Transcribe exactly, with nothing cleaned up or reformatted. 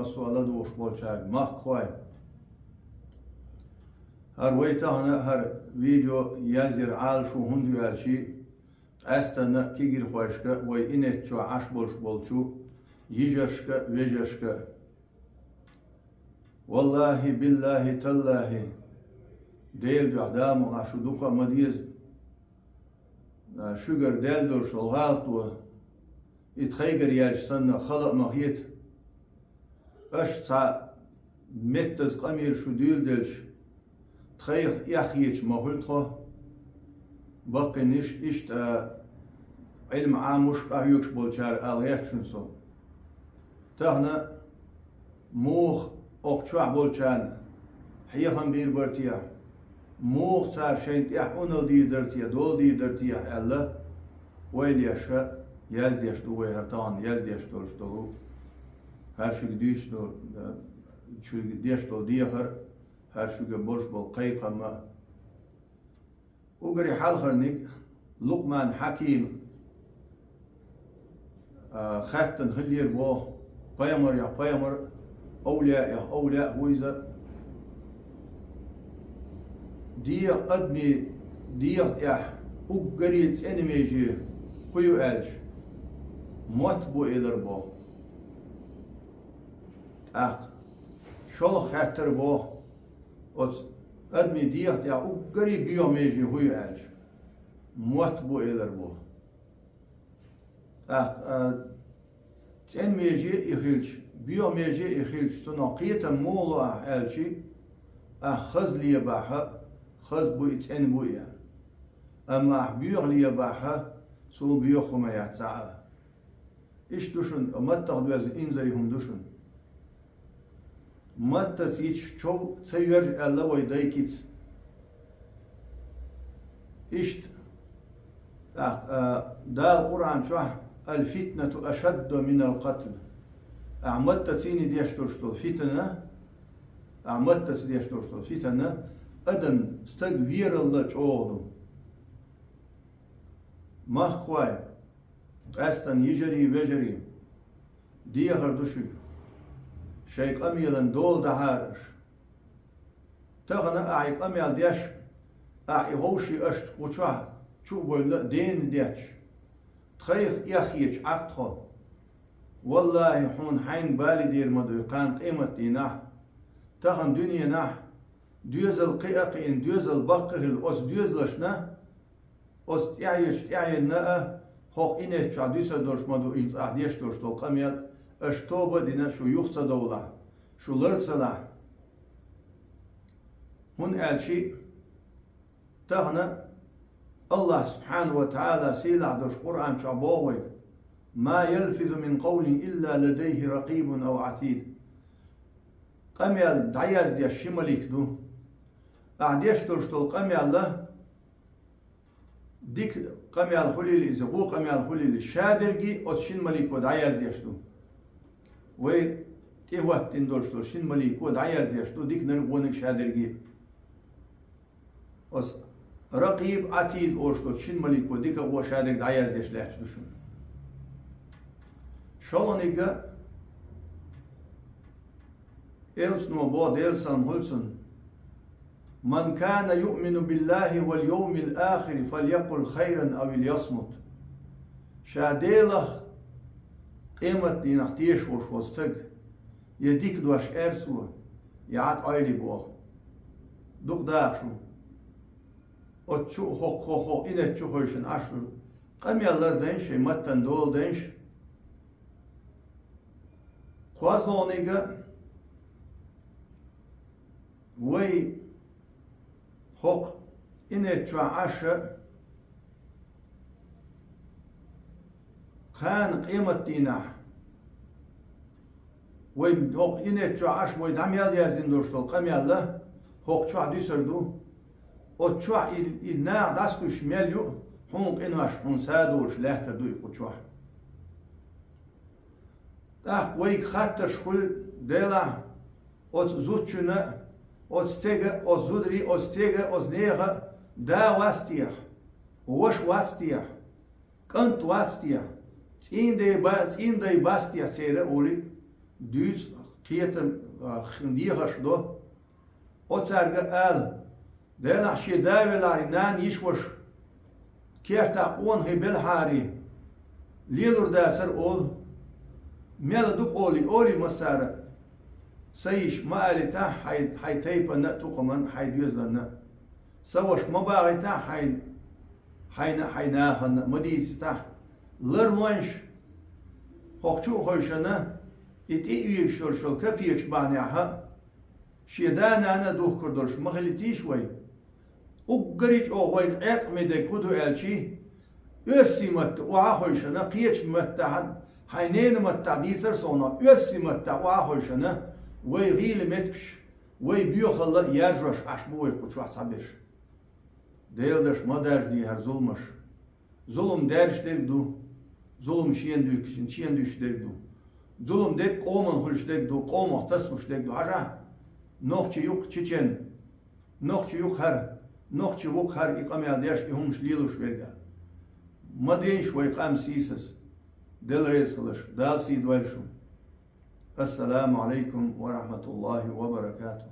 Со ладугӀуш болчаьрга, махкахой. ХӀара вай тахана хӀара видео язъяр Ӏалашо хӀунда ю аьлча, къаьстана кегийрхошка, вай инетта чу Ӏаш болуш болчу йижаршка, вежаршка. Валлахьи, биллахьи, таллахьи, Делан дуьхьа, Дала мукъалахь, шу дукха а ма деза. Шуьгара даьлла долуш долу гӀалат ду. И тхайгара яьлча санна хала а ма хета. Аша цхьа меттаза къамелаш шу дуьйладелча, тхайх эхь хеташ ма хуьлу тхо. Баккхийнаш иштта Ӏилма Ӏамош къахьоьгуш болчара ала гӀерташ ву со. Тахана муха окху чохь болчарна хьехам бийр бара те, муха цара шайна тӀехь Ӏуналла дийр дара те, дола дийр дара те аьлла, ойла еш, яздеш ду вай хӀара тахана яздеш долуш долу, хӀара шуьга дуьйцуш долу, шуьга деш долу дехар, хӀара шуьга болуш болу кхайкхам а. Уггаре хьалхарниг Лукъман Хьаким, а, хаьттина хиллера боху, пайхамарех пайхамар, овлияэх овлияъ ву иза. ДегӀан, адамийн дегӀан тӀехь уггаре цӀена меже хӀун ю аьлча, мотт бу элира боху. ТӀаккха шолгӀа хаьттира боху, оцу адамийн дегӀан тӀехь уггаре боьха меже хӀун ю аьлча, мотт бу элира боху. ТӀаккха, а, цӀена меже и хилча, боьха меже и хилча, цунах кхетам муха ло ахь аьлча, ахь хаза лебахь, хаза бу и, цӀена бу и. Амма ахь боьха лебахь, цул боьха хӀума яц цхьа а. Иштта ду шуна, маттах доьзна инзаре хӀума ду шуна. Маттаца йиташ чов ца йоьржа аьлла вай дайкица. Иштта, тӀаккха, а, Дала Къуръан чохь: «Ал-фитнату ашадду минал къатл». Ахь маттаца йина деш долуш долу фитана, ахь маттаца деш долуш долу фитана, адам, стаг вералла чӀогӀа ду. Махкахой, къаьстана йижарий, вежарий, дехар ду шуьга, шайн къамелан дола дахьара аша. Тахана ахь и къамел деш, ахь и ховший аша кху чохь чу а бевлла, дена детташ, тхайх эхь хеташ Ӏа тхо. Валлахьи, хьуна хьайна бале дер ма ду кхана къематдийнахь, тахана дуьненахь, доьзал кхиа а кхиъна, доьзал баккха а хилла, оцу доьзалшна, оцу тӀаьхьенаш тӀаьхьенна а, хӀокху инетта чохь дуьсур долуш ма ду иза, ахь деш долуш долу къамел, аша тоба а дина, шу юха ца довлахь, шу лар ца лахь. ХӀунда аьлча тахана Аллахь субхьанаху ва таӀала сийлахь долуш Къуръан чохь боху вайга: «Ма ялфизу мин къавлин илла ладайхи ракъибун ав Ӏатид». Къамел дӀаяздеш ши малик ду. Ахь деш долуш долу къамел а, дика къамел хуьлийла иза, вон къамел хуьлийла, шадерг а оцу шина малико дӀаяздеш ду. Вай тӀехӀоттийна долуш долу шина малико дӀаяздеш ду, диканиг, вониг, шадерг а. Оцу Ракъиб, Ӏатид олуш долу шина малико дика а, вон а шадерг дӀаяздеш лаьтташ ду шуна. ШолгӀаниг а, элчано боху, Делан салам хуьлда цунна: «Ман кана юъмину биллахьи вал йовмил ахири фалякъул хайран ав лиясмут». Ша Делах, къематдийнах тешаш волуш волу стаг, я дика дош эр цо, я Ӏад Ӏойли боху. Дукха даха шу. Оцу чу а хӀокху, хӀокху инетта чу хевшина Ӏаш ду. Къамел лардайша, шайн маттана дола дайша. КхозлагӀниг а, вай хӀокху инетта чохь Ӏаш а, кхана къематдийнахь, вай хӀокху инетта чохь Ӏаш, вай дӀа мел яздина долуш долу къамел а хӀокху чохь дуьсур ду. Оцу чохь и, и наха дӀасакхуьйсуш мел ю, хьуна къинош, хьуна садолуш лаьттар ду и кху чохь. ТӀаккха вайга хаттарш хуьлу делахь, оцу зудчунна а, оцу стеган а, оцу зударий, оцу стеган а, оцу нехан а да вац техьа, ваша вац техьа, кӀант вац техьа, цӀийндай ба-, цӀийндай бац техьа церан а олий, дуьйцу кхетам, а, хин дехаш до. Оцаьрга ала: «Делахь шен да велахьари, нана йиш ваша кертахь къонахий белахьари, лелур дацара», — ола. Мел ду къоли, оли массара: «Са йиш, ма алийтахь хьайн, хьайн тайпанна а, тукхаман а, хьайн доьзална а. Са ваша, ма багӀийтахь хьайн, хьайна а, хьайн нахана а, ма дийцитахь. Ларлонаш хӀокху чу а хойшана, и тӀе а вегаш йолуш йолу капекаш бахьанехь а, шен да-нана а духкур долуш ма хилийтийша вай. Уггаре чӀогӀа вайна Ӏеткъаме дерг хӀун ду аьлчи, оьрсийн матта охьа а хойшана, кхечу маттахь, хьайн ненан маттахь дийцара суна, оьрсийн маттахь охьа а хойшана, вай гӀийла меттигаш, вай боьхалла а яржош Ӏаш бу вай кху чохь цхьаберш. Делан даш, ма даржаде хӀара зуламаш. Зулам даьржаш дерг ду, зулам шена дуьйцуш, шена дуьйцуш дерг ду. Зулам дерг къоман хуьлуш дерг ду, къомах тасалуш дерг ду. Хьажахь, нохчи ю-кх чечен, нохчи ю-кх хӀара, нохчи ву-кх хӀара и къамел деш, и хӀуманаш лелош верг а. Ма дейша вай къам сийсаза. Дела реза хуьлда шуна, Дала сий дойла шуна. Ассаламу Ӏалайкум ва рахьматуллахӀи ва баракатухӀ.